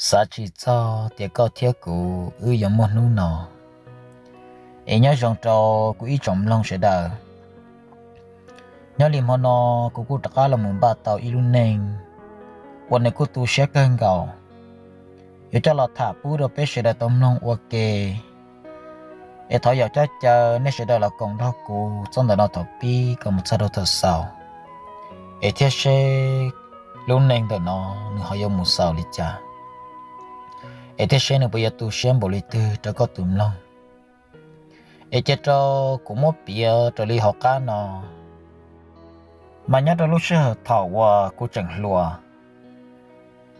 Xav tsis txog tias koj thiab kuv wb yuav muaj hnub no. Es nyob zoo rau kuv ib tsoom mloog sawv daws. Nyob li hmo no kuv kuj rov qab los mus npaj tau ib lub neej uas nws kuj tu siab kawg nkaus, yuav coj los tham pub rau peb sawv daws tau mloog ua ke. Es thov yaum coj caw nej sawv daws los koom nrog kuv txoj ntawm no thaum pib kom mus txog rau thaum xaus, es thiaj seb lub neej ntawm no nws ho yuav mus xaus li cas, es thiaj seb nws puas yuav tu siab npaum li twg rau koj tus mloog. Es cia rau kuv muab piav raws li hauv qab no. Mas nyob rau lub sij hawm thaum uas kuv tseem hluas,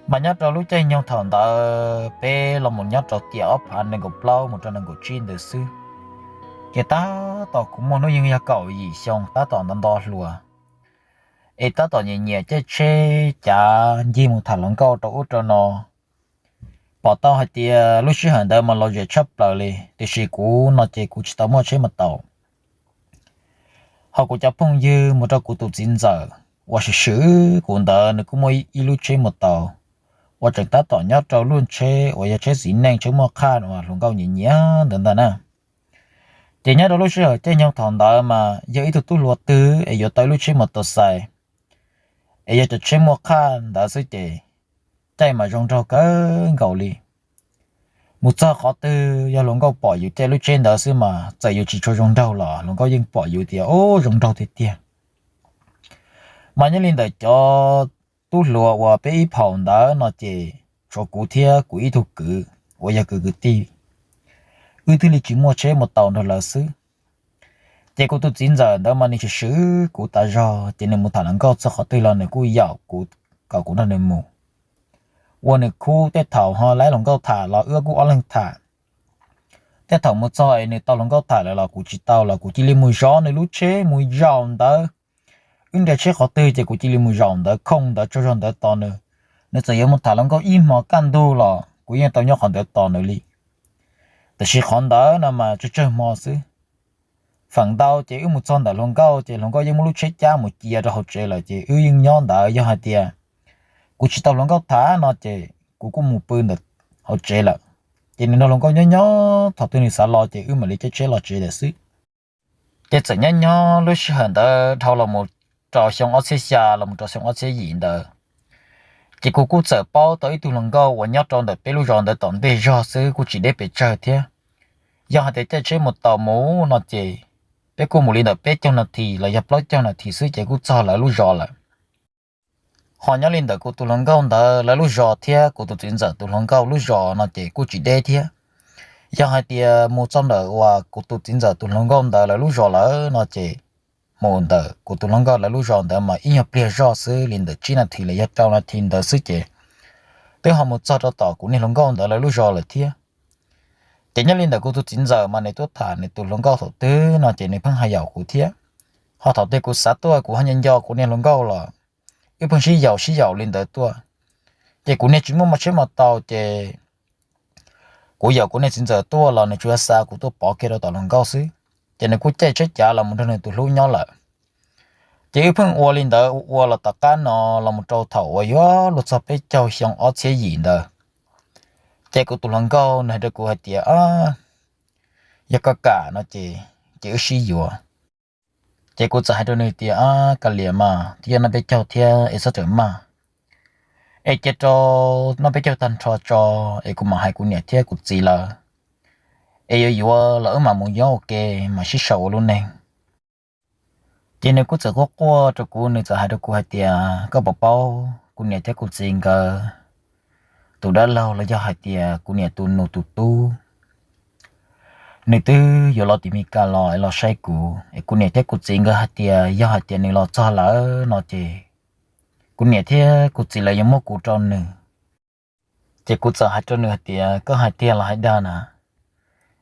mas nyob rau lub caij nyoog thaum ntawd peb los mus nyob rau tiam ob phav nees nkaum plaub mus rau nees nkaum tsib ntawd xwb, ces tab tom kuv muaj hnub nyoog yog kaum yim xyoo tab tom nto nto hluas, es tab tom nyiam nyiam caij tsheb cav ncig mus tham hluas nkauj rau ub rau no. Pom tau hais tias lub sij hawm ntawd mas lom zem tshaj plaws li, tiam sis kuv no ces kuv tsis tau muaj tsheb mus tau. Ho kuv cov phooj ywg mus rau kuv tus txiv ntxawm uas swm swm kuv ntawd nws kuj muaj ib lub tsheb mus tau, uas tseem tab tom nyob rau lub tsheb uas yog tsheb txiv neej tsheb muaj qhaj uas hluas nkauj nyiam nyiam ntawd ntag na. Ces nyob rau lub sij hawm caij nyoog thaum ntawd mas yog ib tug tub hluas twg es yuav tau ib lub tsheb mos tos xais, es yog cov tsheb muaj qhaj ntawd xwb ces caij mas zoo nraug kawg nkaus li. Mus txog qhov twg yog hluas nkauj pom yus caij lub tsheb ntawd xwb mas txawm yus tsis tshua zoo nraug los hluas nkauj yeej pom yus tias ub zoo nraug tiag tiag. Mas nyob li ntawm cov tub hluas uas peb ib phaum ntawd no ces tshuav kuv thiab kuv ib tug kwv uas yog kwv kwv tij, wb thiaj li tsis muaj tsheb mus tau nrog lawv xwb. Ces kuv tus txiv ntxawm ntawd mas nws swm swm kuv tas zog, ces nws mus tham hluas nkauj txog qhov twg los nws kuj yaum kuv kom kuv nrog nws mus. Ua nws khub, tej thaum ho laib hluas nkauj tham los wb kuj ob leeg tham. Tej thaum mus txog es nws tau hluas nkauj tham lawm los kuv tsis tau los kuv cia li mus zov nws lub tsheb mus zaum ntawd. Wb nres tsheb qhov twg ces kuv cia li mus zaum ntawd, khooj ntawd tsaug zog ntawd tos nws. Nws txawm yuav mus tham hluas nkauj ib hmos kaj ntug los kuv yeej tau nyob qhov ntawd tos nws li. Tiam sis qhov ntawd no mas tsawg tsawg hmo xwb. Feem ntau ces wb mus txog ntawm hluas nkauj ces hluas nkauj yeej muab lub tsheb cab mus cia rau hauv tsev lawm ces wb yeej nyob ntawd. Yog hais tias kuv tsis tau hluas nkauj tham no ces kuv kuj mus pw ntawm hauv tsev lawm. Ces nws nrog hluas nkauj nyob nyob, thaum twg nws xav los ces wb mam li caij tsheb los tsev lawm xwb. Ces txawm nyob nyob lub sij hawm ntawd dhau los mus rau xyoo ob txhiab xya los mus rau xyoo ob txhiab yim ntawd, ces kuv kuj txawm paub tau ib tug hluas nkauj uas nyob rau ntawm peb lub zos ntawd tom ntej zog xwb, kuj tsis deb pes tsawg thiab. Yog hais tias caij tsheb mus tau mus no ces peb kuj mus li ntawm peb caug nas this los yog plaub caug nas this xwb ces kuj txog lawv lub zos lawm. Ho nyob li ntawm kuv tus hluas nkauj ntawd lawv lub zos thiab kuv tus txiv ntxawm tus hluas nkauj lub zos no ces kuj tsis deb thiab. Yog hais tias mus txog ntawm uas kuv tus txiv ntxawm tus hluas nkauj ntawd lawv lub zos lawm no ces mus ntawm kuv tus hluas nkauj lawv lub zos ntawd mas ib nyuag pliag zog xwb, li ntawm tsib nas this los yog rau nas this ntawd xwb ces twb ho mus txog rau tom kuv niag hluas nkauj ntawd lawv lub zos lawm thiab. Ces nyob li ntawm kuv tus txiv ntxawm mas nws tuaj tham nws tus hluas nkauj thaum twg no ces nws pheej hais yaum kuv thiab. Ho thaum twg kuv xav tuaj kuv ho nco nco kuv niag hluas nkauj los wb pheej sib yaum sib yaum li ntawd tuaj. Ces kuv niag tsis muaj mos tsheb mos taus ces kuv yaum kuv niag txiv ntxawm tuaj los nws tsuas xa kuv tuaj pov kiag rau tom hluas nkauj xwb. Ces nws kuj caij tsheb cav los mus nrog nws tus hlub nyob lawm. Ces wb pheej ua li ntawd ua ua los tom qab no los mus rau thaum uas yuav luag txog peb caug xyoo ob txhiab yim ntawd, ces kuv tus hluas nkauj nws hais rau kuv hais tias, yog koj kam no ces, ces wb sib yuav. Ces kuv txawm hais rau nws tias, koj liam mas, twb yog noj peb caug thiab es txhob rawm maj, es cia rau noj peb caug tag nrho tso, es kuv mam hais kuv niam thiab kuv txiv lawv, es yuav yuav los wb mam mus nyob ua ke, mam sib sau ua lub neej. Ces nws kuj txawm quaj quaj rau kuv, nws txawm hais rau kuv hais tias, koj puas paub kuv niam thiab kuv txiv nkawd tus dab laug los yog hais tias kuv niam tus nus tus tub, nws twb yuav los tim Meskas los es los saib kuv, es kuv niam thiab kuv txiv nkawd hais tias yog hais tias nws los txog lawm no ces kuv niam thiab kuv txiv lawv yuav muab kuv rau nws. Ces kuv txawm hais rau nws hais tias, koj hais tiag los hais dag na?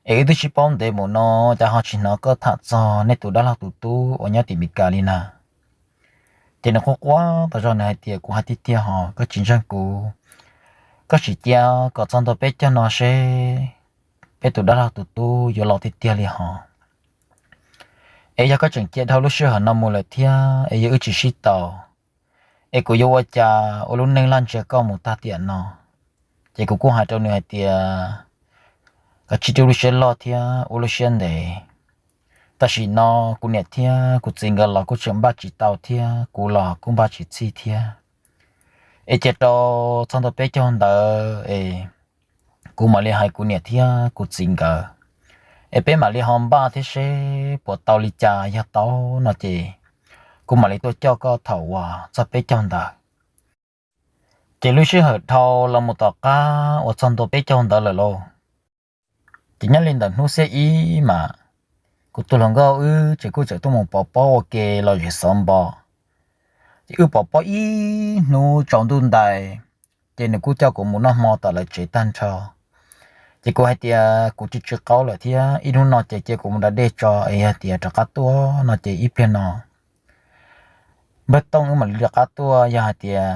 Es wb twb sib paub ntev mus no, cas ho tsis hnov koj tham txog nej tus dab laug tus tub uas nyob tim Meskas li na? Ces nws quaj quaj tas zog nws hais tias, kuv hais tiag tiag hos, koj tsis ntseeg kuv, koj sim cia kom txog ntua peb caug no seb peb tus dab laug tus tub yuav los tiag tiag li hos. Es yog koj tseem cia dhau lub sij hawm no mus lawm thiab es yog wb tsis sib tau, es kuv yuav ua cas ua lub neej laj ntsia koj mus tag tiam no? Ces kuv kuj hais rau nws hais tias kom tsis tu lub siab loj thiab ua lub siab ntev. Tam sim no kuv niam thiab kuv txiv nkawd los kuj tseem npaj tsis tau thiab kuv los kuj npaj tsis txhij thiab. Es cia rau txog ntua peb caug ntawd es kuv mam li hais kuv niam thiab kuv txiv nkawd, es peb mam li ho npaj thiab seb puas tau li cas. Yog tau no ces kuv mam li tuaj coj koj thaum uas txog peb caug ntawd. Ces lub sij hawm dhau los mus tom qab uas txog ntua peb caug ntawd lawm lauj. Ces nyob li ntawm hnub xiab ib mas kuv tus hluas nkauj wb ces kuj txawm tuaj mus pov pob ua ke los zem xov npo. Ces wb pov pob ib hnub tsaus ntuj ntais, ces nws kuj coj kuv mus noj hmo tom lawv tsev tag nrho. Ces kuv hais tias kuv tsis tsw qaub lawm thiab ib hnub no ces cia kuv mus da dej tso es yog tias rov qab tuaj no ces ib pliag no npawg Tooj wb mam li rov qab tuaj. Yog hais tias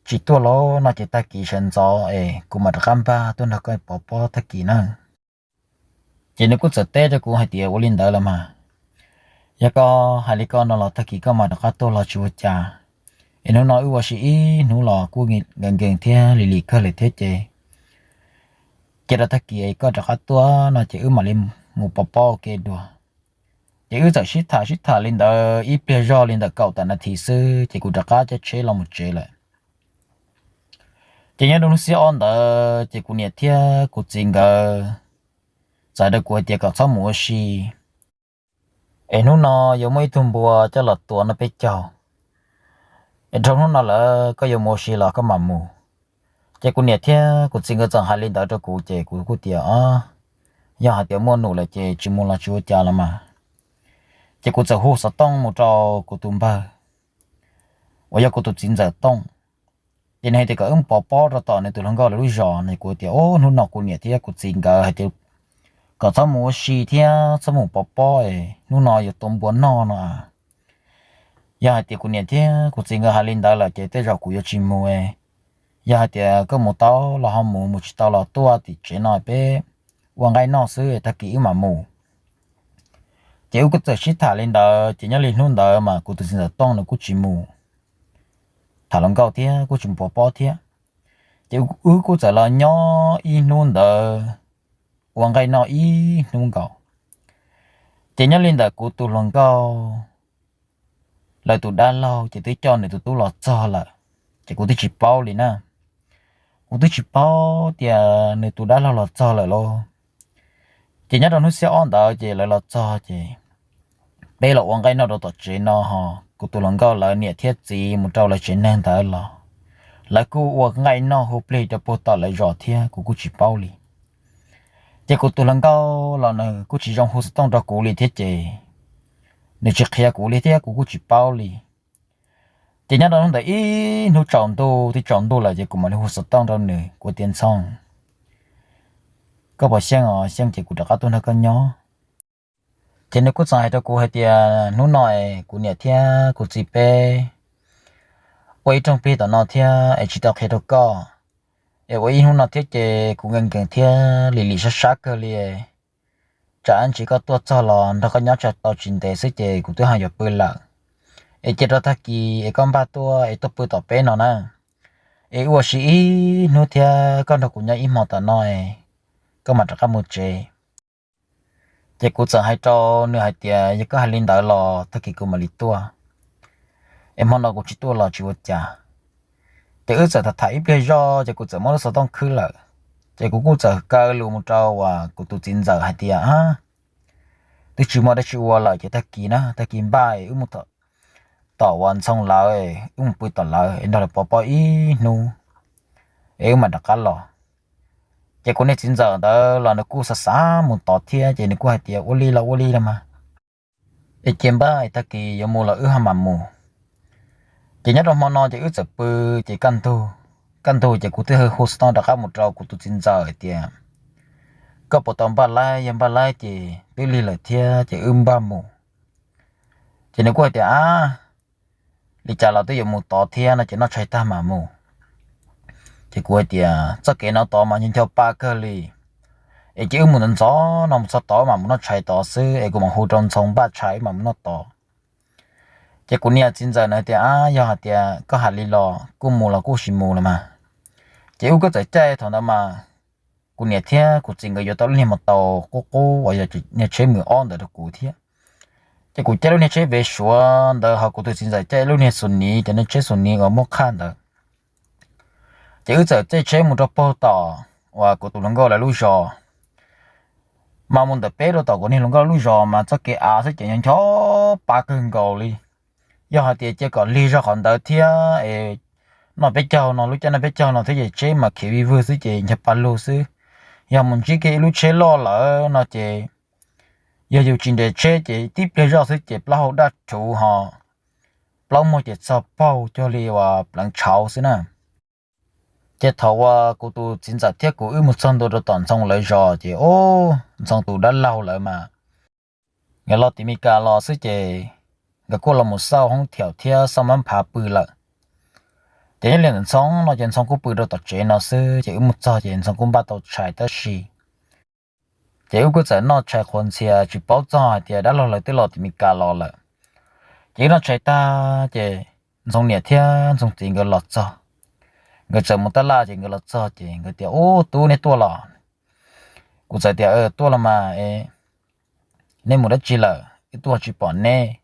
tsis tuaj los no ces tag kis sawv ntxov es kuv mam rov qab npaj tuaj nrog koj pov pob tag kis na. Ces nws kuj txawm teb rau kuv hais tias ua li ntawd los mas, yog koj hais li koj no los tag kis koj mam rov qab tuaj los tsis ua cas. Es hnub no wb ua si ib hnub los kuj nkees nkees thiab lim lim kawg lawm thiab ces cia rau tag kis koj rov qab tuaj no ces wb mam li mus pov pob ua ke dua. Ces wb txawm sib tham sib tham li ntawd ib pliag zog li ntawm kaum tawm nas this xwb ces kuv rov qab caij tsheb los mus tsev lawm. Ces nyob rau hnub xiab ob ntawd ces kuv niam thiab kuv txiv nkawd txawm hais rau kuv hais tias kom txhob mus ua si, es hnub no yuav muaj ib tug npua coj los tua noj peb caug. Es dhau hnub no lawm koj yuav mus ua si los koj mam mus. Ces kuv niam thiab kuv txiv nkawd txawm hais li ntawd rau kuv ces kuv kuj tias, o, yog hais tias muaj num lawm ces tsis mus los tsis ua cas los mas. Ces kuv txawm hu xov tooj mus rau kuv tus npawg uas yog kuv tus txiv ntxawm Tooj. Ces nws hais tias kom wb mus pov pob rau tom nws tus hluas nkauj lawv lub zos no. Kuv tias, o, hnub no kuv niam thiab kuv txiv nkawd hais tias kom txhob mus ua si thiab txhob mus pov pob es hnub no yuav tua npua noj no. Yog hais tias kuv niam thiab kuv txiv nkawd hais li ntawd lawm ces tej zaum kuv yuav tsis mus. Yog hais tias koj mus tau los ho mus, mus tsis tau los tuaj tim tsev no peb ua nqaij noj xwb tag kis wb mam mus. Ces wb kuj txawm sib tham li ntawd ces nyob li hnub ntawd mas kuv tus txiv ntxawm Tooj nws kuj tsis mus tham hluas nkauj thiab kuj tsis mus pov pob thiab. Ces wb kuj txawm los nyob ib hnub ntawd ua nqaij noj ib hnub nkaus. Ces nyob li ntawm kuv tus hluas nkauj lawv tus dab laug ces twb coj nws tus tub los txog lawm, ces kuv twb tsis paub li na. Kuv twb tsis paub tias nws tus dab laug los txog lawm lauj. Ces nyob rau hnub xiab ob ntawd ces lawv los txog ces peb los ua nqaij noj rau tom tsev no ho kuv tus hluas nkauj lawv niam thiab txiv mus rau lawv tsev neeg ntawd los lawv kuj ua nqaij noj hu plig rau puag tom lawv zos thiab kuv kuj tsis paub li. Ces kuv tus hluas nkauj los nws kuj tsis zoo hu xov tooj rau kuv li thiab ces nws tsis qhia kuv li thiab kuv kuj tsis paub li. Ces nyob rau hnub ntawd ib hnub tsaus ntuj twb tsaus ntuj lawm ces kuv mam li hu xov tooj rau nws, kuv tias, Ntxhoo, koj puas xyeej os? Xyeej ces kuv rov qab tuaj nrog koj nyob. Ces nws kuj txawm hais rau kuv hais tias, Hnub no es kuv niam thiab kuv txiv peb ua ib rooj plig tom no thiab es tsis tau qhia rau koj, es ua ib hnub no thiab ces kuv nkees nkees thiab lim lim sab sab kawg li. Tsam ntsis koj tuaj txog los nrog koj nyob tau tsis ntev xwb ces kuv twb ho yuav pw lawm. Es cia rau tag kis es koj npaj tuaj es tuaj pw tom peb no na, es wb ua si ib hnub thiab koj nrog kuv nyob ib hmo tom no, koj mam rov qab mus tsev. Ces kuv txawm hais rau nws hais tias, Yog koj hais li ntawd los tag kis kuv mam li tuaj, es hmo no kuv tsis tuaj los tsis ua cas. Ces wb txawm tham tham ib pliag zog ces kuv txawm muab lub xov tooj khwb lawm. Ces kuv kuj txawm kaw lus mus rau uas kuv tus txiv ntxawm hais tias, Twb tsis muaj dab tsi ua lawm ces tag kis na, tag kis npaj es wb mus tom uas Ntxhoo lawv, wb mus pw tom lawv es nrog lawv pov pob ib hnub es wb mam rov qab los. Ces kuv niag txiv ntxawm ntawd los nws kuj xav xav mus tod thiab ces nws kuj hais tias, Ua li los ua li los mas, es cia npaj es tag kis yuav mus los wb ho mam mus. Ces nyob rau hmo no ces wb txawm pw, ces kaj ntug, kaj ntug ces kuv twb hu xov tooj rov qab mus rau kuv tus txiv ntxawm hais tias, Koj puas tau npaj laib? Yog npaj laib ces twb lig lawm thiab ces wb npaj mus. Ces nws kuj hais tias, A, li cas los twb yuav mus tod thiab no ces noj tshais tag mam mus. Ces kuv hais tias, Txoj kev no tod mas ncho ncho pa kawg li, es ces wb mus ntxov ntxov no mus txog tod mam mus noj tshais tod xwb es kuv mam hu rau Ntxhoo npaj tshais wb mam mus noj tod. Ces kuv niag txiv ntxawm nws hais tias, A, yog hais tias koj hais li los kuj mus los kuj sim mus los mas, Ces wb kuj txawm caij thaum ntawd mas kuv niam thiab kuv txiv nkawd yuav tau lub niag mos taus qub qub uas yog niag tsheb mws ob ntawd rau kuv thiab. Ces kuv caij lub niag tsheb vev suav ntawd ho kuv tus txiv ntxawm caij lub niag xus niv, cov niag tsheb xus niv uas muaj qhaj ntawd. Ces wb txawm caij tsheb mus rau puag tom uas kuv tus hluas nkauj lawv lub zos. Mas mus ntawm peb rau tom kuv niag hluas nkauj lub zos mas txoj kev av xwb ces ncho ncho pa kawg nkaus li. Yog hais tias cia kom lig zog qhov ntawd thiab es noj peb caug no, lub caij noj peb caug no thiab ces tsheb mas khiav vij vwg xwb ces ncho pa lug xwb. Yog mus ntsib kiag ib lub tsheb loj lawm no ces yog yus tsis nres tsheb ces tib pliag zoj xwb ces plaub hau daj rhuv ho plaub muag ces txog paug cuag li uas pleev tshauv xwb na. Ces thaum uas kuv tus txiv ntxawm thiab kuv wb mus txog ntua rau tom Ntxhoo lawv zos ces, o, Ntxhoo tus dab laug lawv mas nkawd los tim Mes Kas los xwb ces nkawd kuj los mus xauj hoob thiaum thiab xauj mab phav pw lawm. Ces nyob li ntawm Ntxhoo no ces Ntxhoo kuj pw rau tom tsev no xwb ces wb mus txog ces Ntxhoo kuj npaj tau tshais tab sis ces wb kuj txawm noj tshais qhuav ntxhias tsis paub txog hais tias dab laug lawv twb los tim Mes Kas los lawm. Ces wb noj tshais tag ces Ntxhoo niam thiab Ntxhoo txiv nkawd los txog. Nkawd txawm mus tab laj ces nkawd los txog ces nkawd tias, Ub, tub, nej tuaj los? Kuv txawm tias, Tuaj los mas, es nej mus dab tsi lawm, wb tuaj tsis pom nej?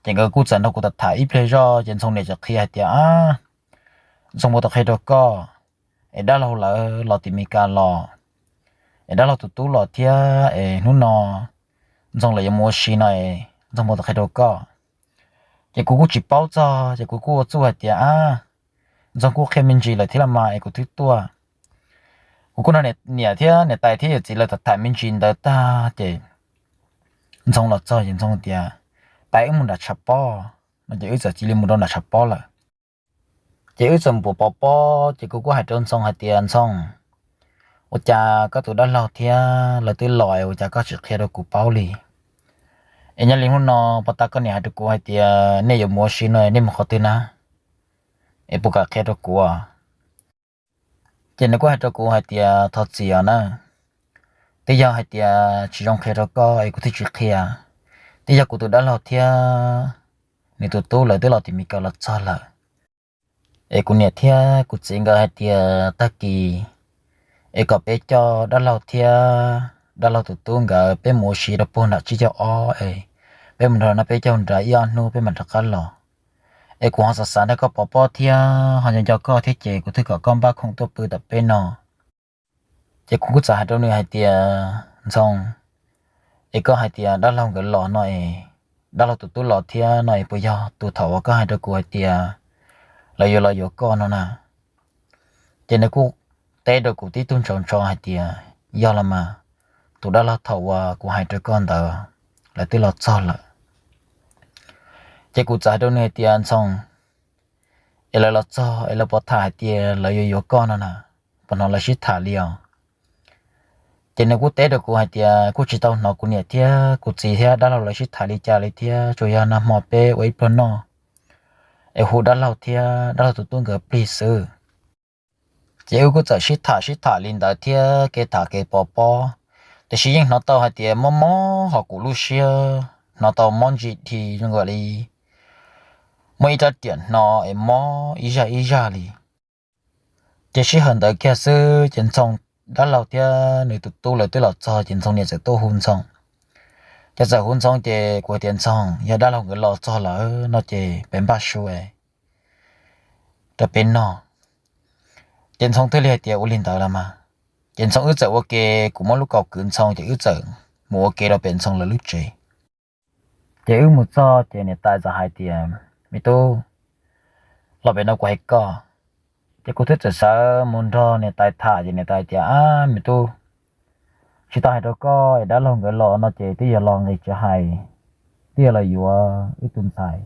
Ces nkawd kuj txawm nrog kuv tham tham ib pliag zoj ces Ntxhoo niam txawm qhia hais tias, Ntxhoo puas tau qhia rau koj es dab laug lawv los tim Mes Kas los, es dab laug tus tub los thiab es hnub no Ntxhoo lawv yuav mus ua si no es Ntxhoo puas tau qhia rau koj? Ces kuv kuj tsis paub txog ces kuv kuj ua txuj hais tias, Ntxhoo kuj qhia me ntsis lawm thiab los mas es kuv twb tuaj. Kuv kuj nrog niam thiab niam tais thiab yawm txiv lawv tham tham me ntsis ntawd tag ces Ntxhoo los txog ces Ntxhoo tias, Pais wb mus nram tshav pob no ces wb txawm cia li mus rau nram tshav pob lawm. Ces wb txawm mus pov pob ces kuv kuj hais rau Ntxhoo hais tias, Ntxhoo, ua cas koj tus dab laug thiab lawv twb los es ua cas koj tsis qhia rau kuv paub li? Es nyob li hnub no pov tas koj niam hais rau kuv hais tias nej yuav mus ua si no nej mus qhov twg na? Es puas kam qhia rau kuv? Ces nws kuj hais rau kuv hais tias, Thov txim os na, twb yog hais tias tsis zoo qhia rau koj es kuv thiaj tsis qhia. Twb yog kuv tus dab laug thiab nws tus tub lawv twb los tim Mes Kas los txog lawm. Es kuv niam thiab kuv txiv nkawd hais tias tag kis es kom peb coj dab laug thiab dab laug tus tub nkawd peb mus ua si rau puag nram tsib caug ob es peb mus nrog noj peb caug nrad ib ob hnub peb mam rov qab los. Es kuv ho xav xav nrog koj pov pob thiab ho nco nco koj thiab ces kuv thiaj kom koj npaj khoom tuaj pw tom peb no. Ces kuv kuj txawm hais rau nws hais tias, Ntxhoo, es koj hais tias dab laug nkawd los no es, dab laug tus tub los thiab no es puas yog tus thaum uas koj hais rau kuv hais tias lawv yuav los yuav koj no na? Ces nws kuj teb rau kuv tib tug ntsaus ntso hais tias, Yog los mas, tus dab laug thaum uas kuv hais rau koj ntawd lawv twb los txog lawm. Ces kuv txawm hais rau nws hais tias, Ntxhoo, es lawv los txog es lawv puas tham hais tias lawv yuav yuav koj no na? Puas hnov lawv sib tham li os? Ces nws kuj teb rau kuv hais tias kuj tsis tau hnov kuv niam thiab kuv txiv thiab dab laug lawv sib tham li cas li thiab, tsuas yog nag hmo peb ua ib pluag noj es hu dab laug thiab dab laug tus tub nkawd plig xwb. Ces wb kuj txawm sib tham sib tham li ntawd thiab kev tham kev pov pob, tiam sis yeej hnov tau hais tias mob mob hauv kuv lub siab, hnov tau mob ntsim dhi zoo nkaus li muaj ib rab riam hno es mob ib zaj ib zaj li. Ces sij hawm ntawd kiag xwb ces Ntxhoo dab laug thiab nws tus tub lawv twb los txog ces Ntxhoo niam txawm tuaj hu Ntxhoo. Ces txawm hu Ntxhoo ces kuv hais tias, Ntxhoo, yog dab laug nkawd los txog lawm no ces peb npaj su rau peb noj. Ces Ntxhoo thiaj li hais tias, Ua li ntawd los mas. Ces Ntxhoo wb txawm ua ke, kuv muab lub kaus kwv Ntxhoo ces wb txawm mus ua ke rau pem Ntxhoo lawv lub tsev. Ces wb mus txog ces niam tais txawm hais tias, Me tub, los pem no kuv hais koj. Ces kuv thiaj txawm sawv mus nrog niam tais tham ces niam tais tias, Ab me tub, tsis tau hais rau koj es dab laug nkawd los no ces twb yog los nqis tsis hais, twb yog los yuav wb tus ntxhais.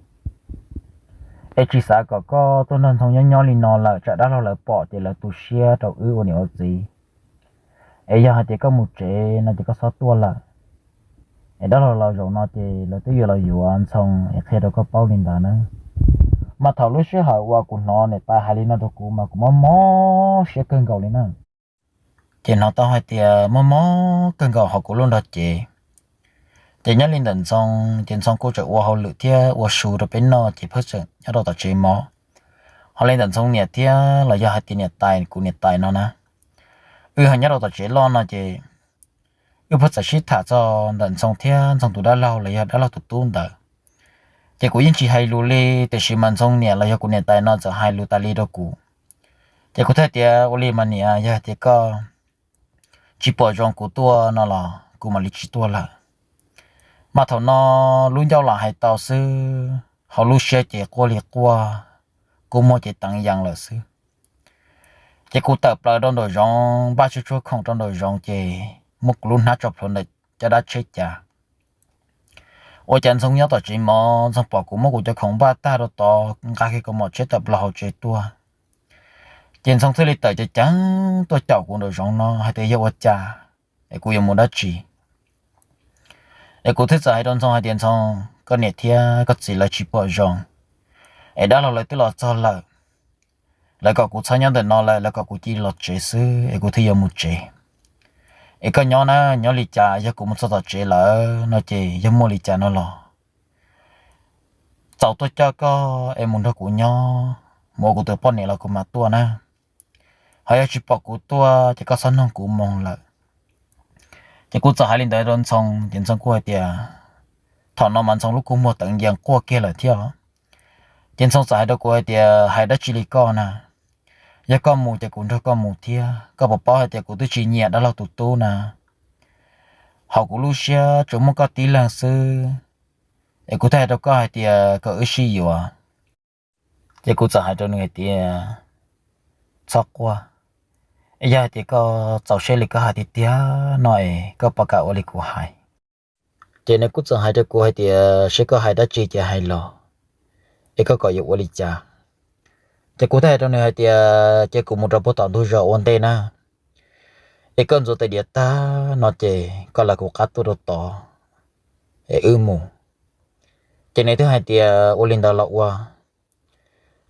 Es tsis xav kom koj tuaj nrog Ntxhoo nyob nyob li no lawm, tsam dab laug lawv pom ces lawv tu siab rau wb ua niam ua txiv. Es yog hais tias koj mus tsev no ces koj txhob tuaj lawm. Es dab laug los zaum no ces lawv twb yuav los yuav Ntxhoo es qhia rau koj paub li ntawd na. Mas thaum lub sij hawm uas kuv hnov niam tais hais li no rau kuv mas kuv mob mob siab kawg nkaus li na. Ces hnov tau hais tias mob mob kawg nkaus hauv kuv lub nrog cev. Ces nyob li ntawm Ntxhoo ces Ntxhoo kuj tseem ua hauj lwm thiab ua su rau peb noj ces pheej tseem nyob rau tom tsev mov. Ho li ntawm Ntxhoo niam thiab los yog hais tias niam tais, kuv niam tais no na, wb ho nyob rau tom tsev loj no ces wb pheej txawm sib tham txog ntawm Ntxhoo thiab Ntxhoo tus dab laug los yog dab laug tus tub ntawd. Ces kuv yeej tsis hais lus li, tiam sis mas Ntxhoo niam los yog kuv niam tais no txawm hais lus tas li rau kuv. Ces kuv thiaj tias, ua li mas niam, yog tias koj tsis pom zoo kuv tuaj no los kuv mam li tsis tuaj lawm. Mas thaum no lub ncauj lam hais tau xwb, ho lub siab ces quaj li quaj, kua muag ces teev yees lawm xwb. Ces kuv tawm plaws rau nraum zoov, npaj tshuaj tshuaj khoom rau nraum zoov ces muab kuv lub hnab tso plhuav ntawm caj dab tsheb cav. Ua cas Ntxhoo nyob tom tsev mov, Ntxhoo pom kuv muab kuv cov khoom npaj tag rau tod, nqa kiag kaus mom tsheb tawm plaws hauv tsev tuaj. Ces Ntxhoo thiaj li tawm ceev ceev tuaj caum kuv nraum zoov no hais tias yog ua cas, es kuv yuav mus dab tsi. Es kuv thiaj txawm hais rau Ntxhoo hais tias, Ntxhoo, koj niam thiab koj txiv lawv tsis pom zoo, es dab laug lawv twb los txog lawm. Lawv kom kuv txhob nyob ntawm no lawm, lawv kom kuv cia li los tsev xwb, es kuv thiaj yuav mus tsev. Es koj nyob na, nyob li cas, yog kuv mus txog tom tsev lawm no ces yog muaj li cas no los txaus tuaj coj koj es mus nrog kuv nyob, mus ua kuv tus poj niam los kuv mam tuaj na. Ho yog tsis pom kuv tuaj ces koj txhob noog kuv moo lawm. Ces kuv txawm hais li ntawd rau Ntxhoo ces Ntxhoo kuj hais tias, thaum no mas Ntxhoo lub kua muag teev yees quaj kiag lawm thiab. Ces Ntxhoo txawm hais rau kuv hais tias, hais dab tsi li koj na, yog koj mus ces kuv nrog koj mus thiab. Koj puas paub hais tias kuv twb tsis nyiam dab laug tus tub na, hauv kuv lub siab tsuas muaj koj tib leeg xwb. Es kuv thiaj hais rau koj hais tias kom wb sib yuav. Ces kuv txawm hais rau nws hais tias, txhob quaj, es yog hais tias koj txaus siab li koj hais tiag tiag no es koj puas kam ua li kuv hais? Ces nws kuj txawm hais rau kuv hais tias, seb koj hais dab tsi ces hais los, es koj kom yuav ua li cas? Ces kuv thiaj hais rau nws hais tias, ces kuv mus rau puag tom ntug zos ua ntej na, es koj ntxuav tais diav tag no ces koj lawv kuv qab tuaj rau tod, es wb mus. Ces nws thiaj hais tias, ua li ntawd los ua,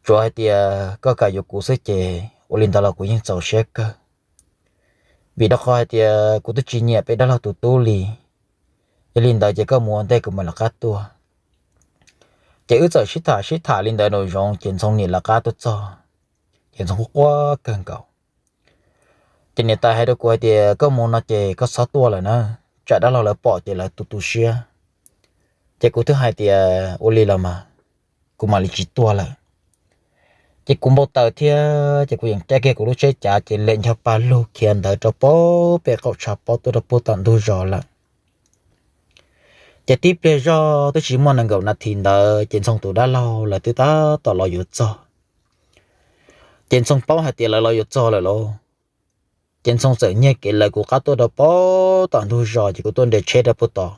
tsuav hais tias koj kam yuav kuv xwb ces ua li ntawd los kuv yeej txaus siab kawg. Vim rau qhov hais tias kuv twb tsis nyiam peb dab laug tus tub li. Yog li ntawd ces koj mus ua ntej kuv mam lawv qab tuaj. Ces wb txawm sib tham sib tham li ntawd nraum zoov ces Ntxhoo niam lawv qab tuaj txog, ces Ntxhoo quaj quaj kawg nkaus. Ces niam tais hais rau kuv hais tias, koj mus no ces koj txhob tuaj lawm na, tsam dab laug lawv pom ces lawv tu tu siab. Ces kuv thiaj hais tias, ua li los mas, kuv mam li tsis tuaj lawm. Ces kuv npau taws thiab ces kuv yeem caij kiag kuv lub tsheb cav ces lem ncho pa lug khiav ntawd rau puag pem qaum tshav pob tuaj rau puag tom ntug zos lawm. Ces tib pliag zog twb tsis muaj nees nkaum nas this ntawd ces Ntxhoo tus dab laug lawv twb tab tom los yuav txog. Ces Ntxhoo paub hais tias lawv los yuav txog lawm lauj. Ces Ntxhoo txawm nyiag kev lawv kuv qab tuaj rau puag tom ntug zos ces kuv tuaj nres tsheb rau puag tod.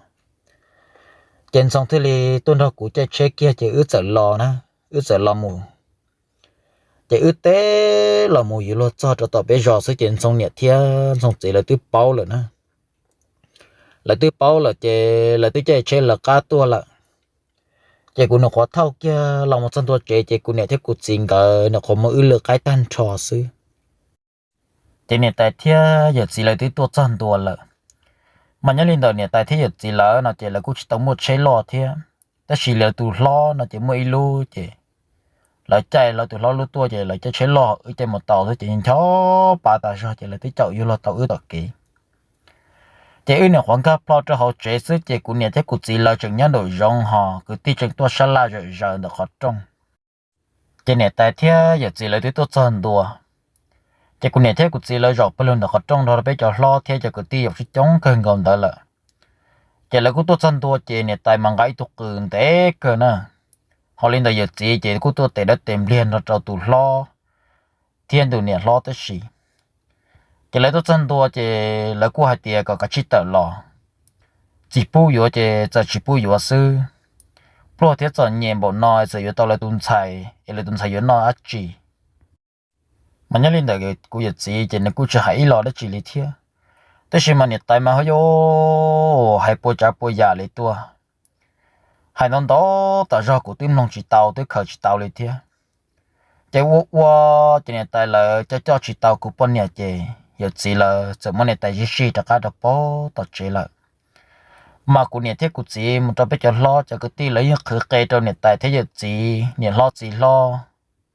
Ces Ntxhoo thiaj li tuaj nrog kuv caij tsheb kiag ces wb txawm los na, wb txawm los mus. Ces wb teb los mus yuav luag txog rau tom peb zos xwb ces Ntxhoo niam thiab Ntxhoo txiv lawv twb paub lawm na. Lawv twb paub lawm ces lawv twb caij tsheb lawv qab tuaj lawm. Ces kuv nyuam qhuav thauj kiag los mus txog ntua tsev ces kuv niam thiab kuv txiv nkawd nyuam qhuav muaj wb lwm qaib tag nrho xwb. Ces niam tais thiab yawm txiv lawv twb tuaj txog ntua lawm. Mas nyob li ntawm niam tais thiab yawm txiv lawv no ces lawv kuj tsis tau muaj tsheb loj thiab, tab sis lawv tus hlob no ces muaj ib lub ces lawv caij lawv tus hlob lub tuaj ces lawv caij tsheb loj, wb caij mus tau xwb ces ncho pa tas zog ces lawv twb caum yuav luag tau wb tom kev. Ces wb nyuam qhuav nkag plho rau hauv tsev xwb ces kuv niam thiab kuv txiv lawv tseem nyob nraum zoov ho kwv tij tseem tuaj sab laj zawm zaws ntawm qhov rooj. Ces niam tais thiab yawm txiv lawv twb tuaj txog ntua. Ces kuv niam thiab kuv txiv lawv zaum pawg lug ntawm qhov rooj nrog rau peb cov hlob thiab cov kwv tij yaum sib coob kawg nkaus ntawd lawm. Ces lawv kuj tuaj txog ntua ces niam tais mas nqa ib tug qws ntev kawg na. Ho li ntawm yawm txiv ces kuj tuaj tes dawb tes npliag nrog rau tus hlob thiab tus niam hlob tab sis. Ces lawv tuaj txog ntua ces lawv kuj hais tias kom kav tsij tawm los, tsis pub yuav ces txawm tsis pub yuav xwb. Pluag thiab txom nyem npaum no txawm yuav tau lawv tus ntxhais es lawv tus ntxhais yuav noj dab tsi? Mas nyob li ntawm kuv yawm txiv ces nws kuj tsis hais ib los dab tsi li thiab. Tab sis mas niam tais mas ho yuav hais pua tsav pua yam li tuaj, hais ntau ntau tas zog kuv twb mloog tsis tau twb khaws tsis tau li thiab. Ces ua ua ces niam tais lawv coj coj tsis tau kuv poj niam ces yawm txiv lawv txawm muab niam tais zij sij rov qab rau puag tom tsev lawm. Mas kuv niam thiab kuv txiv mus rau peb cov hlob cov kwv tij lawv yeej qhwv qe rau niam tais thiab yawm txiv niam hlob txiv hlob.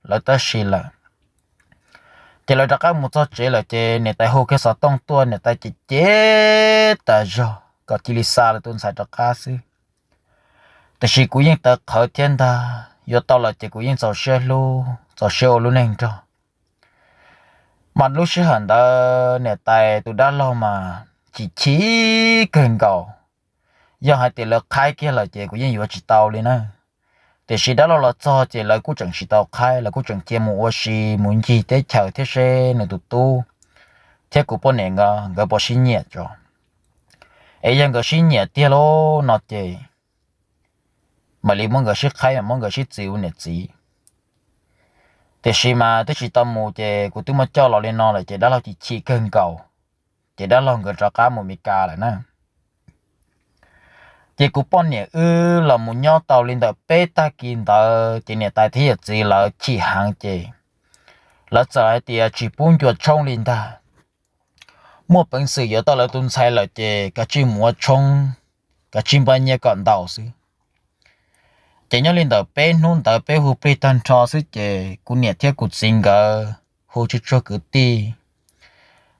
lawv tab si lawm. Ces lawv rov qab mus txog tsev lawm ces niam tais hu kiag xov tooj tuaj, niam tais cem cem tas zog kom cia li xa lawv tus ntxhais rov qab xwb. Tiam sis kuv yeej tawv qhawv thiab ntag, yuav tau lawm ces kuv yeej txaus siab hlub txaus siab ua lub neej nrog. Mas lub sij hawm ntawd niam tais tus dab laug mas chim chim kawg nkaus. Yog hais tias lawv qhaib kiag lawm ces kuv yeej yuav tsis tau li na. Tiam sis dab laug los txog ces lawv kuj tseem tsis tau qhaib, lawv kuj tseem cia mus ua si mus ncig teb chaws thiab seb nws tus tub thiab kuv poj niam nkawd puas sib nyiam tso. Es yog nkawd sib nyiam tiag lauj no ces mam li muab nkawd sib qhaib, muab nkawd sib txwv ua niam txiv. Tiam sis mas twb tsis tau mus ces kuv twb muab coj los li no lawm ces dab laug chim chim kawg nkaus, ces dab laug nkawd rov qab mus Mes Kas lawm na. Ces kuv poj niam wb los mus nyob tau li ntawm peb tag kis ntawd ces niam tais thiab yawm txiv lawv chim heev ces lawv txawm hais tias tsis pub ncua tshoob li ntag. Muaj peev xwm yuav tau lawv tus ntxhais lawm ces kav tsij mus ua tshoob, kav tsij npaj nyiaj kom ntau xwb. Ces nyob li ntawm peb hnub ntawd peb hu plig tag nrho xwb ces kuv niam thiab kuv txiv nkawd hu tsuj tsuag kwv tij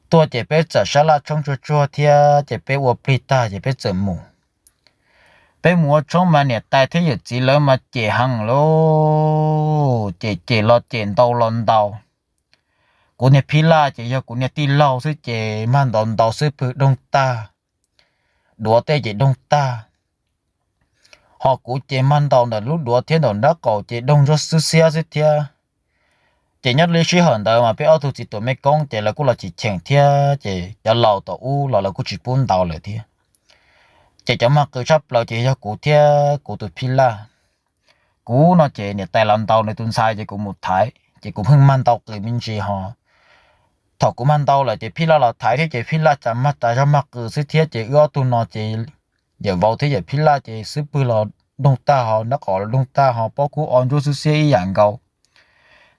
tuaj ces peb txawm sab laj tshoob tsuag tsuag thiab ces peb ua plig tag ces peb txawm mus. Peb mus ua tshoob mas niam tais thiab yawm txiv lawv mas cem heev lauj, cem cem los cem ntaus los ntaus. Kuv niag phij laj ces yog kuv niag tij laug xwb ces mag ntaus ntaus xwb pw doog tag, duav tej ces doog tag. Ho kuv ces mag ntaus ntawm lub duav thiab ntaus nraub qaum ces doog ntsuab xwb xiab xwb thiab. Ces nyob li sij hawm ntawd mas peb ob tug txiv tuam mej koob ces lawv kuj los chim cheem thiab ces cov laus tom ub los lawv kuj tsis pub ntaus lawm thiab. Ces cov mag qw tshaj plaws ces yog kuv thiab kuv tus phij laj. Kuv no ces niam tais los ntaus nws tus ntxhais ces kuv mus thaiv ces kuv pheej mag ntaus qws me ntsis ho. Thaum kuv mag ntaus lawm ces phij laj los thaiv thiab ces phij laj cas mag tas zog mag qw xwb thiab ces wb ob tug no ces yawm vauv thiab yawm phij laj ces xub pwg los doog tag ho, nraub qaum los doog tag ho, pob kub o ntsuab xwb xiab ib yam nkaus.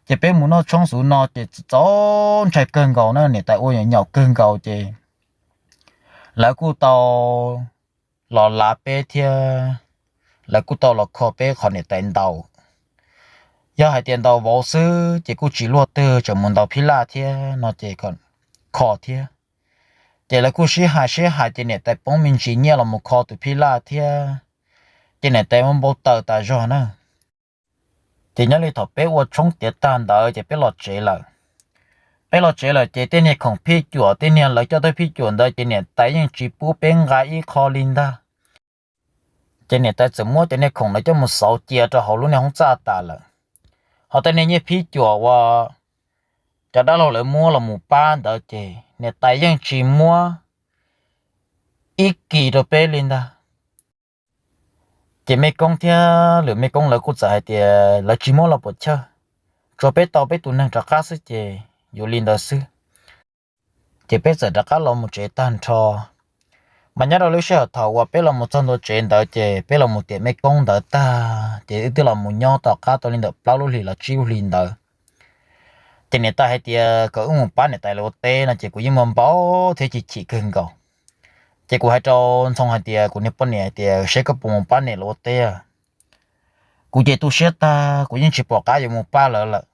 Ces peb mus noj tshoob xuv no ces txaus ntshai kawg nkaus na, niam tais ua nyaum kawg nkaus ces lawv kuj tau los lav peb thiab lawv kuj tau los kho peb qhov niam tais ntaus. Yog hais tias ntaus vauv xwb ces kuj tsis luaj twg, tseem mus ntaus phij laj thiab no ces kho thiab. Ces lawv kuj sib hais sib hais ces niam tais poob me ntsis nyiaj los mus kho tus phij laj thiab, ces niam tais muab npau taws tas zog na. Ces nyob li thaum peb ua tshoob tiav tag ntawd ces peb los tsev lawm. Peb los tsev lawm ces tej niag khoom phij cuam, tej niag lawv coj tej phij cuam ntawd ces niam tais yeej tsis pub peb nqa ib qho li ntag. Ces niam tais txawm muab cov niag khoom ntawd coj mus xauv cia rau hauv lub niag hoob txaj tas lawm. Ho tej niag nyiaj phij cuam uas cov dab laug lawv muab los mus pab ntawd ces niam tais yeej tsis muab ib kis rau peb li ntag. Ces mej koob thiab lwm mej koob lawv kuj txawm hais tias lawv tsis muab los puas chawj, tsuas peb tau peb tus neeg rov qab xwb ces yuav li ntawd xwb. Ces peb txawm rov qab los mus tsev tag nrho. Mas nyob rau lub sij hawm thaum uas peb los mus txog ntua tsev ntawd ces peb los mus tiam mej koob ntawd tag ces wb twb los mus nyob tom qab tau li ntawm plaub lub hlis los tsib lub hlis ntawd. Ces niam tais hais tias kom wb mus pab niam tais lawv ua teb no ces kuv yeej muaj npau thiab chim chim kawg nkaus. Ces kuv hais rau Ntxhoo hais tias, kuv niag poj niam hais tias, seb koj puas mus pab niam lawv ua teb? Kuv ces tu siab tag, kuv yeej tsis pom qab yuav mus pab lawv lawm.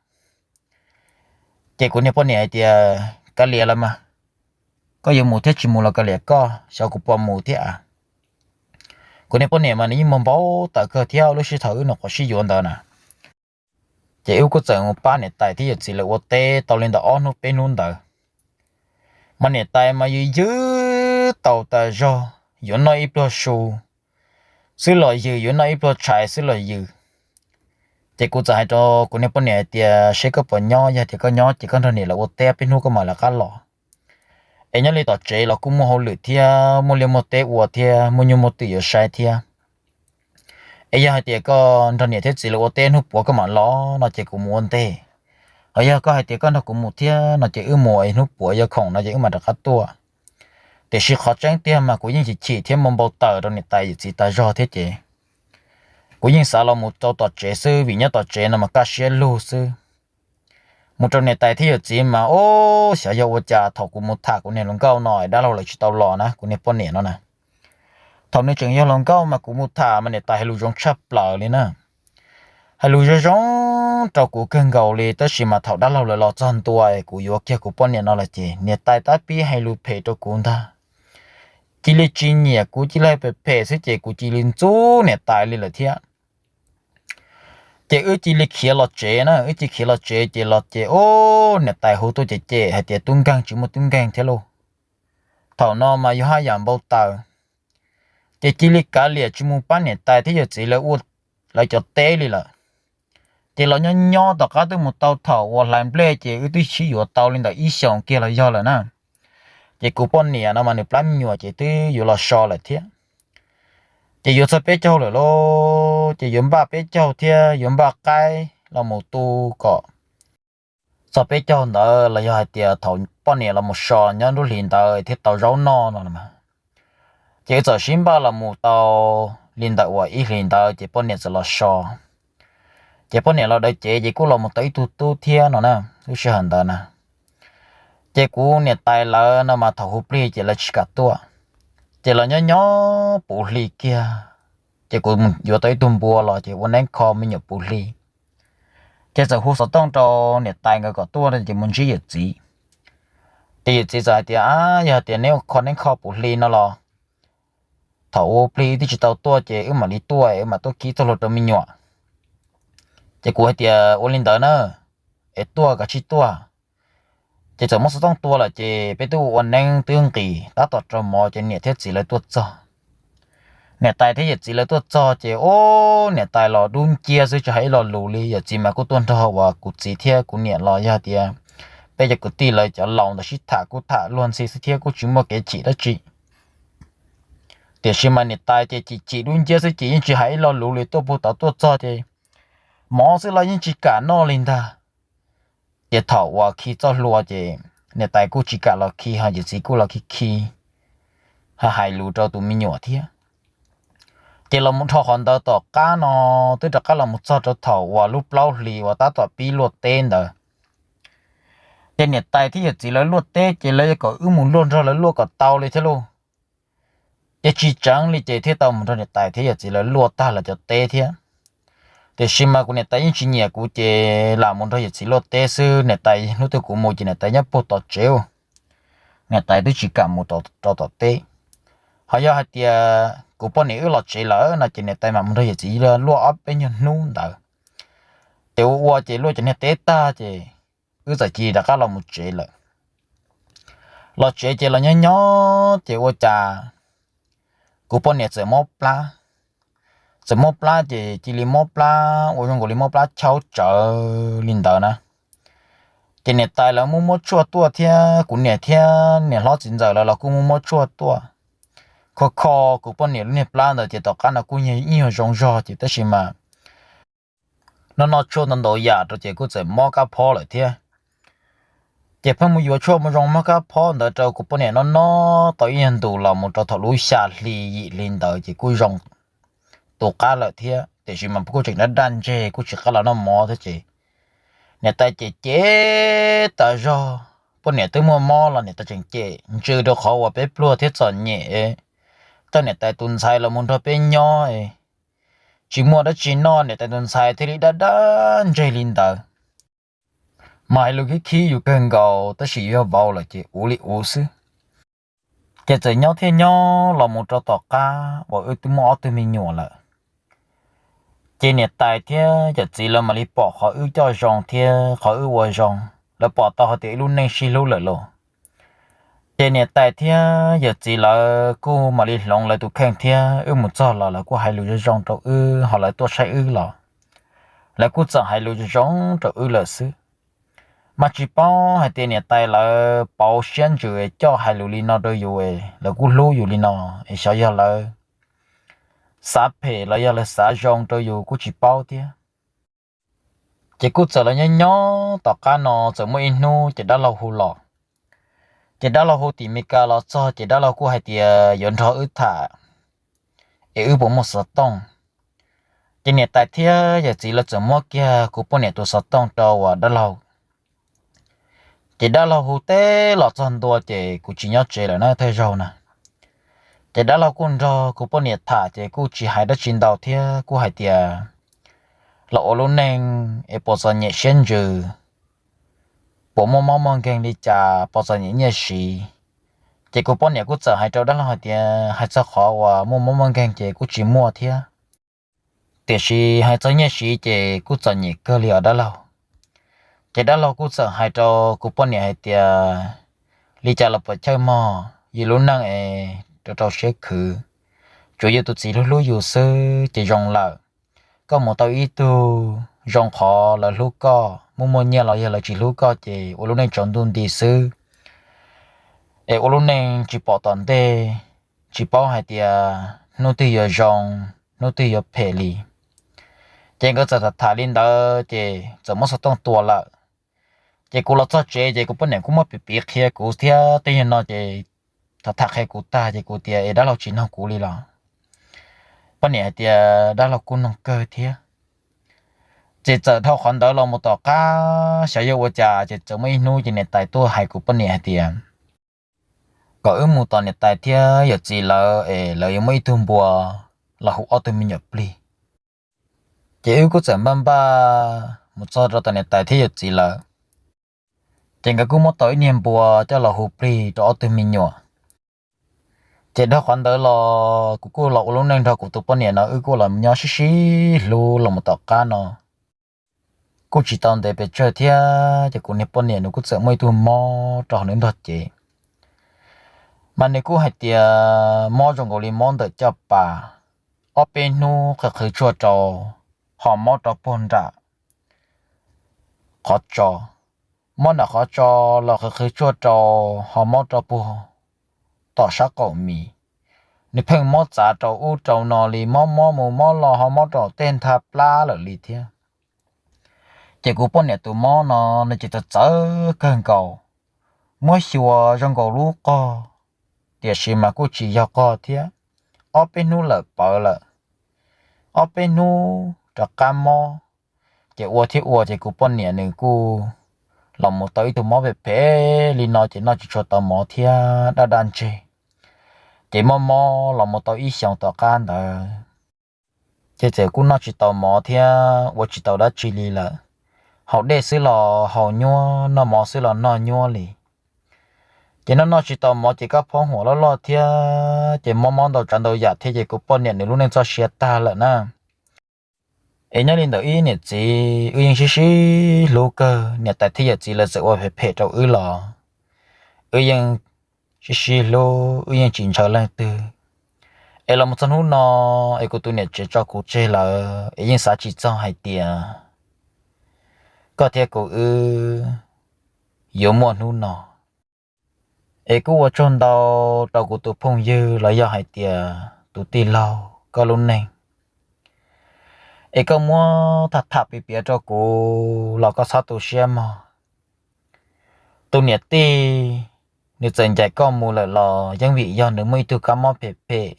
Ces kuv niag poj niam hais tias, kav liam los mas, koj yuav mus thiab tsis mus los kav liam koj, xyov kuv puas mus thiab. Kuv niag poj niam mas nws yeej muaj npau taws kawg thiab, lub sij hawm wb nyuam qhuav sib yuav ntawd na. Ces wb kuj txawm mus pab niam tais thiab yawm txiv lawv ua teb tau li ntawm ob hnub peb hnub ntawd. Mas niam tais mas yws yws taus tas zog, yuav noj ib pluag su xwb los yws, yuav noj ib pluag tshais xwb los yws. Ces kuv txawm hais rau kuv niag poj niam hais tias, seb koj puas nyob, yog tias koj nyob ces koj nrog niam lawv ua teb peb hnub koj mam lawv qab los. Es nyob li tom tsev los kuj muaj hauj lwm thiab, muaj liaj muaj teb ua thiab, muaj nyuj muaj twm yuav saib thiab. Es yog hais tias koj nrog niam thiab txiv lawv ua teb hnub puav koj mam los no ces kuv mus ua ntej. Ho yog koj hais tias koj nrog kuv mus thiab no ces wb mus es hnub puav yog khoom no ces wb mam rov qab tuaj. Tiam sis qhov tseeb tiag mas kuv yeej chim chim thiab muaj npau taws rau niam tais yawm txiv tas zog thiab ces kuv yeej xav los mus rau tom tsev xwb, vim nyob tom tsev no mas kaj siab lug xwb. Mus rau niam tais thiab yawm txiv mas, o, xyov yog ua cas thaum kuv mus tham kuv niag hluas nkauj no dab laug lawv tsis tau los na, kuv niag poj niam no na. Thaum nws tseem yog hluas nkauj mas kuv mus tham mas niam tais hais lus zoo tshaj plaws li na. Hais lus zoo zoo rau kuv kawg nkaus li, tab sis mas thaum dab laug lawv los txog ntua kuv yuav kiag kuv poj niam no lawm ces niam tais tab pib hais lus phem rau kuv ntag. Cia li tsis nyiam kuv, cia li hais phem phem xwb ces kuv cia li ntxub niam tais li lawm thiab. Ces wb cia li khiav los tsev na, wb cia li khiav los tsev ces los ces ub, niam tais hu tuaj cem cem hais tias tub nkeeg tsis muaj tub nkeeg thiab lauj. Thaum no mas yus haj yam npau taws, ces cia li kav liam tsis mus pab niam tais thiab yawm txiv lawv ua lawv cov teb li lawm. Ces los nyob nyob tom qab twb mus tau thaum uas hlais nplej ces wb twb sib yuav tau li ntawm ib xyoos kiag los yog lawm na. Ces kuv poj niam no mas nws plab me nyuam ces twb yuav los so lawm thiab. Ces yuav txog peb caug lawm lauj, ces yuav npaj peb caug thiab yuav npaj qaib los mus tu kom txog peb caug ntawd los yog hais tias thaum poj niam los mus so nyob nruab hlis ntawd thiaj tau zaub noj no mas. Ces wb txawm sib npaj los mus tau li ntawm uas ib hlis ntawd ces poj niam txawm los so. Ces poj niam los daws cev ces kuj los mus tau ib tug tub thiab no na, lub sij hawm ntawd na. Ces kuv niam tais lawv no mas thaum hu plig ces lawv tsis kam tuaj. Ces los nyob nyob puv hli kiag, ces kuv mus yuav tau ib tug npua los ces ua neeb kho me nyuam puv hli. Ces txawm hu xov tooj rau niam tais nkawd kom tuaj ces mus ntsib yawm txiv. Ces yawm txiv txawm hais tias, a, yog hais tias neb ua kho neeb kho puv hli no los thaum ua plig wb twb tsis tau tuaj ces wb mam li tuaj, wb mam tuaj kib txoj hlua rau me nyuam. Ces kuv hais tias ua li ntawd na, es tuaj kav tsij tuaj. Ces txawm muab xov tooj tua lawm ces peb twb ua ua neeb twb nqis tab tom rau mov ces niam thiab txiv lawv tuaj txog. Niam tais thiab yawm txiv lawv tuaj txog ces ub, niam tais los dub nciab xwb tsis hais ib lo lus li, yawm txiv mas kuj tuaj nrog uas kuv txiv thiab kuv niam los yog tias peb cov kwv tij lawv cov laus ntawd sib tham kuj tham luag ntxhi xwb thiab kuj tsis muaj kev chim dab tsi. Tiam sis mas niam tais ces chim chim dub nciab xwb ces yeej tsis hais ib lo lus li, tuaj puag tod tuaj txog ces mov xwb los yeej tsis kam noj li ntag. Ces thaum uas khi txoj hlua ces niam tais kuj tsis kam los khi, ho yawm txiv kuj los khi khi, ho hais lus rau tus me nyuam thiab. Ces los mus dhau qhov ntawd tom qab no twb rov qab los mus txog rau thaum uas lub plaub hlis uas tab tom pib luaj teb ntawd. Ces niam tais thiab yawm txiv lawv luaj teb ces lawv yuav kom wb mus luaj nrog lawv luaj kom tau li thiab lauj. Ces tsis tseev li ces thiaj tau mus nrog niam tais thiab yawm txiv lawv luaj tag lawv cov teb thiab. Tiam sis mas kuv niam tais yeej tsis nyiam kuv ces lam mus nrog yawm txiv luaj teb xwb. Niam tais hnub twg kuv mus ces niam tais nyob puag tom tsev, niam tais twb tsis kam mus rau tom teb. Ho yog hais tias kuv poj niam wb los tsev lawm no ces niam tais mam mus nrog yawm txiv luaj ob peb nyuag hnub ntawd. Ces ua ua ces luaj cov niag teb tag ces wb txawm cia li rov qab los mus tsev lawm. Los tsev ces los nyob nyob ces ua cas kuv poj niam txawm mob plab. Txawm mob plab ces cia li mob plab ua zoo nkaus li mob plab chaub tsawv li ntawd na. Ces niam tais lawv muab muab tshuaj tuaj thiab kuv niam thiab niam hlob txiv ntxawm lawv los kuj muab muab tshuaj tuaj. Kho kho kuv poj niam lub niag plab ntawd ces tom qab no kuj ib nyuag zoo zog ces tab sis mas noj noj tshuaj ntau ntau yam rau ces kuj txawm mob kab phob lawm thiab. Ces pheej mus yuav tshuaj mus zoo mob kab phob ntawd rau kuv poj niam noj noj tau ib nyuag ntus los mus rau thaum lub xya hli yim hli ntawd ces kuj zoo tu qab lawm thiab, tiam sis mas kuj tseem daj daj ntseg kuj tsis qab los noj mov thiab ces niam tais cem cem tas zog. Poj niam twb muaj mob los niam tais tseem cem ntsws rau qhov uas peb pluag thiab txom nyem, coj niam tais tus ntxhais los mus nrog peb nyob, tsis muaj dab tsi noj niam tais tus ntxhais thiaj li daj daj ntseg li ntawd. Mas hais lus khib khib yus kawg nkaus tab sis yus yog vauv lawm ces ua li ua xwb. Ces txawm nyob thiaj nyob los mus rau tom qab uas wb twb muaj ob tug me nyuam lawm. Ces niam tais thiab yawm txiv lawv mam li pom qhov wb coj zoo thiab qhov wb ua zoo, lawv pom tau hais tias wb lub neej sib hlub lawm lauj. Ces niam tais thiab yawm txiv lawv kuj mam li hloov lawv tus kheej thiab wb mus txog los lawv kuj hais lus zoo zoo rau wb, ho lawv tuaj saib wb los lawv kuj txawm hais lus zoo zoo rau wb lawm xwb. Mas tsis paub hais tias niam tais lawv pauv siab ntsws coj hais lus li no rau yus, lawv kuj hlub yus li no, es xyov yog lawv xav phem los yog lawv xav zoo rau yus kuj tsis paub thiab. Ces kuj txawm los nyob nyob tom qab no txawm muaj ib hnub ces dab laug hu los. Ces dab laug hu tim Meskas los txog ces dab laug kuj hais tias yuav nrog wb tham es wb puas muaj xov tooj. Ces niam tais thiab yawm txiv lawv txawm muab kiag kuv poj niam tus xov tooj rau uas dab laug. Ces dab laug hu teb los txog ntua ces kuv tsis nyob tsev lawm na thawj zaug na. Ces dab laug kuj nrog kuv poj niam tham ces kuj tsis hais dab tsi ntau thiab kuj hais tias los ua lub neej es puas txom nyem siab ntsws, puas muaj mob muaj nkeeg li cas, puas txom nyem nyiaj siv. Ces kuv poj niam kuj txawm hais rau dab laug hais tias hais txog qhov uas muaj mob muaj nkeeg ces kuj tsis muaj thiab, tiam sis hais txog nyiaj siv ces kuj txom nyem kawg li os dab laug. Ces dab laug kuj txawm hais rau kuv poj niam hais tias li cas los puas chawj mog, yus lub neej es rau rau siab khwv, tsuav yus tus txiv hlub hlub yus xwb ces zoo lawm. Koj mus tau ib tug zoo qhov lawv hlub koj, muaj muaj nyiaj los yog lawv tsis hlub koj ces ua lub neej tsaus ntuj nti xwb, es ua lub neej tsis pom tom ntej, tsis paub hais tias hnub twg yuav zoo, hnub twg yuav phem li. Ces nkawd txawm tham tham li ntawd ces txawm muab xov tooj tua lawm. Ces kuv los txog tsev ces kuv poj niam kuj muab piv piv qhia kuv thiab tej yam no ces tham tham qhia kuv tag ces kuv tias es dab laug tsis noog kuv li los? Poj niam hais tias dab laug kuj noog kawg thiab. Ces txawm dhau qhov ntawd los mus tom qab xyov yuav ua cas ces txawm muaj ib hnub ces niam tais tuaj hais kuv poj niam hais tias kom wb mus tom niam tais thiab yawm txiv lawv es lawv yuav muab ib tug npua los hu ob tug me nyuam plig. Ces wb kuj txawm npaj npaj mus txog rau tom niam tais thiab yawm txiv lawv. Ces nkawd kuj muab tau ib niag npua coj los hu plig rau ob tug me nyuam. Ces dhau qhov ntawd los kuv kuj los ua lub neej nrog kuv tus poj niam no, wb kuj los nyob sib sib hlub los mus tom qab no. Kuj tsis tau ntev pes tsawg thiab ces kuv niag poj niam nws kuj txawm muaj ib tug mob rau hauv nws nrog cev. Mas nws kuj hais tias mob zoo nkaus li mob ntawm caj pas, ob peb hnub qhwv qhwv tshuaj rau, ho mob rau puag nram qhov tso, mob nram qhov tso los qhwv qhwv tshuaj rau, ho mob rau puag tom sab qaum mis. Nws pheej mob txav rau ub rau no li, mob mob mus mob los ho mob rau tej ntha plab lawm li thiab. Ces kuv poj niam tus mob no nws ces txawv txawv kawg nkaus, muab xyuas zoo nkaus lub qog, tiam sis mas kuj tsis yog qog thiab. Ob peb hnub lawm pawv lawm, ob peb hnub rov qab mob. Ces ua thiab ua ces kuv poj niam nws kuj los mus tau ib tug mob phem phem li no ces noj tsis tshua tau mov thiab daj daj ntseg. Ces mob mob los mus tau ib xyoos tom qab ntawd ces txawm kuj noj tsis tau mov thiab ua tsis tau dab tsi li lawm. Haus dej xwb los haus nyuab, noj mov xwb los noj nyuab li. Ces noj noj tsis tau mov ces kab phob huam loj loj thiab ces mob mob ntau tsav ntau yam thiab ces kuv poj niam nws lub neej txoj sia tag lawm na. Es nyob li ntawm wb niam txiv wb yeej sib sib hlub kawg, niam tais thiab yawm txiv lawv txawm ua phem phem rau wb los wb yeej sib sib hlub, wb yeej tsis ntshaw leej twg. Es los mus txog hnub no es kuv tus niam tsev tso kuv tseg lawm es yeej xav tsis txog hais tias koj thiab kuv wb yuav muaj hnub no. Es kuj ua tsaug ntau rau kuv tus phooj ywg los yog hais tias tus tij laug koj lub neej, es koj muab tham tham piav piav rau kuv los koj txhob tu siab mog. Tus niam tij nws txawm ncaim koj mus lawm los yeej vim yog nws muaj ib tug kab mob phem phem.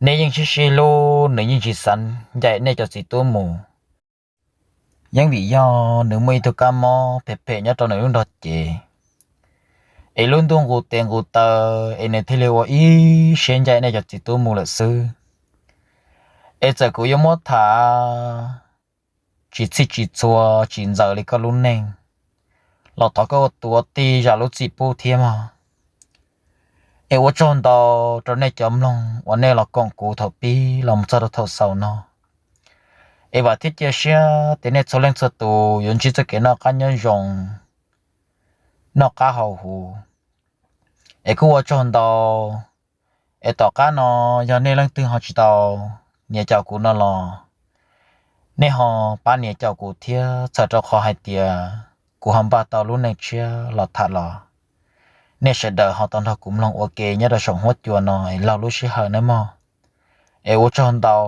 Nej yeej sib sib hlub, nws yeej tsis xav ncaim nej cov txiv tub mus. Yeej vim yog nws muaj ib tug kab mob phem phem nyob rau nws lub nrog cev, es lub ntuj nqus tes nqus taw, es nws thiaj li ua ib siab ncaim nej cov txiv tub mus lawm xwb. Es txawm kuv yuav muab tham tsis txhij tsis txhua, tsis ntxaws li koj lub neej, los thov koj ua tus ua tij zam lub txim pub thiab mog. Es ua tsaug ntau rau nej cov mloog uas nej los koom kuv thaum pib los mus txog rau thaum xaus no. Es vam thiab cia siab tias nej txhua leej txhua tus yuav ntsib txoj kev noj qab nyob zoo, noj qab haus huv. Es kuj ua tsaug ntau. Es tom qab no yog nej leej twg ho tsis tau nias caum kuv no los nej ho pab nias caum kuv thiab, txhawm rau qhov hais tias kuv ho npaj tau lub neej tshiab los tham los nej sawv daws ho tau nrog kuv mloog ua ke nyob rau saum huab cua no es laug lub sij hawm nawb mog. Es ua tsaug ntau.